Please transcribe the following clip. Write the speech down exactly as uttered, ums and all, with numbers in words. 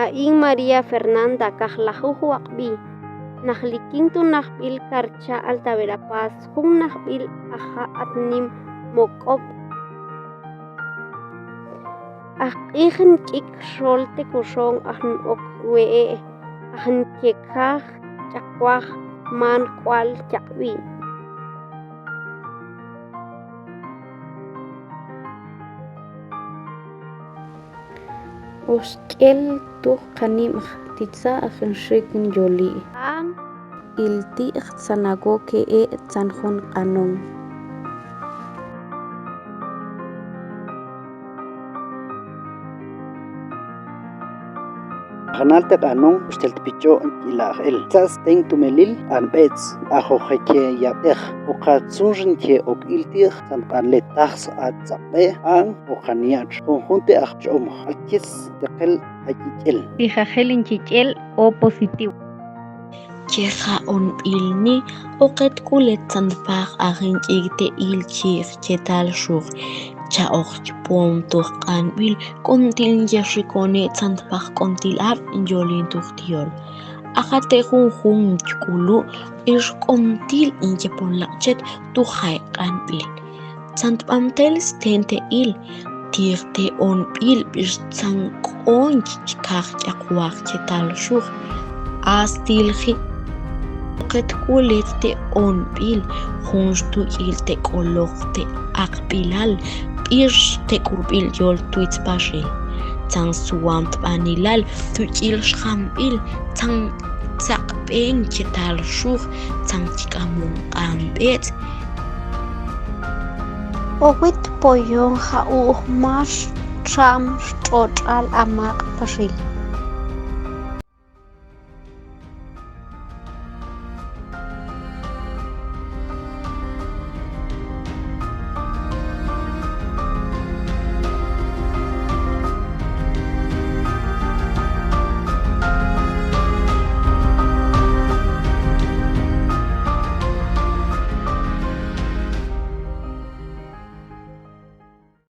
Ain María Fernanda, kajlajuj waq'bi. Najlikin to najb'il Carchá, Alta Verapaz, jun najb'il aja' at nim mok'ob'. Aj q'ij nk'ik xol te koxon aj n-ok we'e', aj nkekaj ch'aqwaj man k'ual chaq'bi. Osk'el tuj qanib'j titza aj nxik nyoli'. An ilti'j tzan agoke'e' tzan jun q'anon. Janal te q'anon, xtel tpich'o' nk'ilaj el. Tza'ste tumelil q'anb'ets, ajoje ke yab'tej, o ka tzunx ke ok ilti'j tzan q'anlet, tajs a tzaq'be' an o qan yach'. Junjun te aj ch'om, alkis te qel ayich'el. Ijajel nchich'el O positivo. Cheja' onb'il ni, oqet k'ulet tzan tpaj aj nk'ik te il chij chetal xuj cha'oj chpom tuj q'anb'il, k'until nchexikone' tzan tpaj k'until ab' nyolin tuj tyol. Aja te junjun chk'ulu' bix k'until nchepon laq'chet tuj jae' q'anb'il. Tzan tb'amtel sten te il, ti'j te onb'il bix tzan k'on chkaj ch'aqwaj chetal xuj. A stilji, oqet k'ulet te onb'il, junx tuk'il te k'oloq te aq'b'ilal, bix te k'urb'il yol twitz paxil. Tzan swam tb'anilal, tuk'il xjanb'il, tzan tzaq'ben chetal xuj, tzan chk'amon q'anb'ets. Owit poyon ja'uj max txam stx'otx'al a maq' paxil.